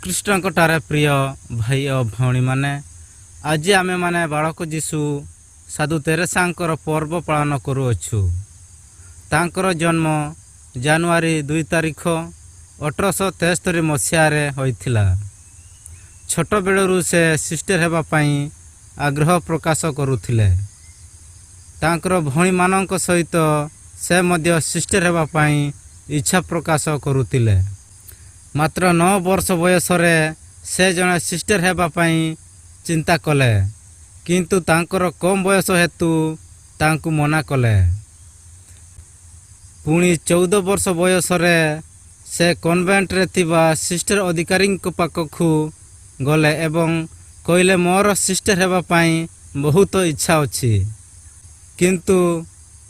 ଖ୍ରୀଷ୍ଟଙ୍କଠାରେ ପ୍ରିୟ ଭାଇ ଓ ଭଉଣୀମାନେ, ଆଜି ଆମେମାନେ ବାଳକ ଯୀଶୁ ସାଧୁ ତେରେସାଙ୍କର ପର୍ବ ପାଳନ କରୁଅଛୁ। ତାଙ୍କର ଜନ୍ମ ଜାନୁଆରୀ 2 ତାରିଖ, 1873 ମସିହାରେ ହୋଇଥିଲା। ଛୋଟବେଳରୁ ସେ ସିଷ୍ଟର ହେବା ପାଇଁ ଆଗ୍ରହ ପ୍ରକାଶ କରୁଥିଲେ। ତାଙ୍କର ଭଉଣୀମାନଙ୍କ ସହିତ ସେ ମଧ୍ୟ ସିଷ୍ଟର ହେବା ପାଇଁ ଇଚ୍ଛା ପ୍ରକାଶ କରୁଥିଲେ। ମାତ୍ର 9 ବର୍ଷ ବୟସରେ ସେ ଜଣେ ସିଷ୍ଟର ହେବା ପାଇଁ ଚିନ୍ତା କଲେ, କିନ୍ତୁ ତାଙ୍କର କମ୍ ବୟସ ହେତୁ ତାଙ୍କୁ ମନା କଲେ। ପୁଣି 14 ବର୍ଷ ବୟସରେ ସେ କନଭେଣ୍ଟରେ ଥିବା ସିଷ୍ଟର ଅଧିକାରୀଙ୍କ ପାଖକୁ ଗଲେ ଏବଂ କହିଲେ, "ମୋର ସିଷ୍ଟର ହେବା ପାଇଁ ବହୁତ ଇଚ୍ଛା ଅଛି।" କିନ୍ତୁ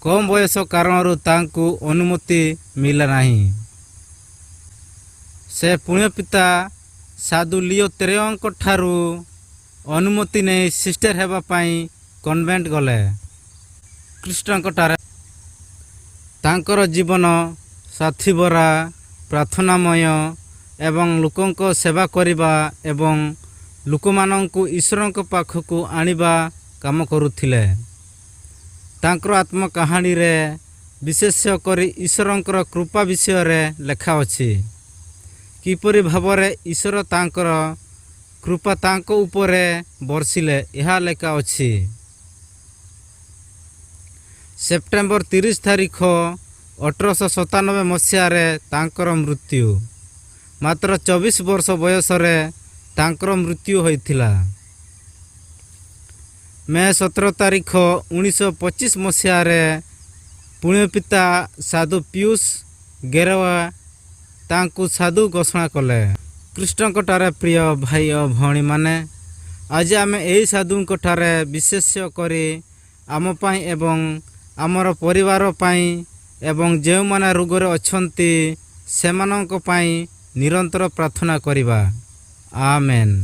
କମ୍ ବୟସ କାରଣରୁ ତାଙ୍କୁ ଅନୁମତି ମିଳିଲା ନାହିଁ। ସେ ପୁଣ୍ୟ ପିତା ସାଧୁ ଲିଓ ତେରଙ୍କ ଠାରୁ ଅନୁମତି ନେଇ ସିଷ୍ଟର ହେବା ପାଇଁ କନଭେଣ୍ଟ ଗଲେ। ଖ୍ରୀଷ୍ଟଙ୍କଠାରେ ତାଙ୍କର ଜୀବନ ସାଥୀଭରା, ପ୍ରାର୍ଥନାମୟ ଏବଂ ଲୋକଙ୍କ ସେବା କରିବା ଏବଂ ଲୋକମାନଙ୍କୁ ଈଶ୍ୱରଙ୍କ ପାଖକୁ ଆଣିବା କାମ କରୁଥିଲେ। ତାଙ୍କର ଆତ୍ମକାହାଣୀରେ ବିଶେଷ କରି ଈଶ୍ୱରଙ୍କର କୃପା ବିଷୟରେ ଲେଖା ଅଛି। କିପରି ଭାବରେ ଈଶ୍ୱର ତାଙ୍କର କୃପା ତାଙ୍କ ଉପରେ ବର୍ଷିଲେ, ଏହା ଲେଖା ଅଛି। ସେପ୍ଟେମ୍ବର 30 ତାରିଖ, 1897 ମସିହାରେ ତାଙ୍କର ମୃତ୍ୟୁ। ମାତ୍ର 24 ବର୍ଷ ବୟସରେ ତାଙ୍କର ମୃତ୍ୟୁ ହୋଇଥିଲା। ମେ 17 ତାରିଖ, 1925 ମସିହାରେ ପୁଣ୍ୟପିତା ସାଧୁ ପିୟୁଷ ଗେରୱା ତାଙ୍କୁ ସାଧୁ ଘୋଷଣା କଲେ। ଖ୍ରୀଷ୍ଟଙ୍କଠାରେ ପ୍ରିୟ ଭାଇ ଓ ଭଉଣୀମାନେ, ଆଜି ଆମେ ଏହି ସାଧୁଙ୍କଠାରେ ବିଶେଷ କରି ଆମ ପାଇଁ ଏବଂ ଆମର ପରିବାର ପାଇଁ ଏବଂ ଯେଉଁମାନେ ରୋଗରେ ଅଛନ୍ତି, ସେମାନଙ୍କ ପାଇଁ ନିରନ୍ତର ପ୍ରାର୍ଥନା କରିବା। ଆମେନ୍।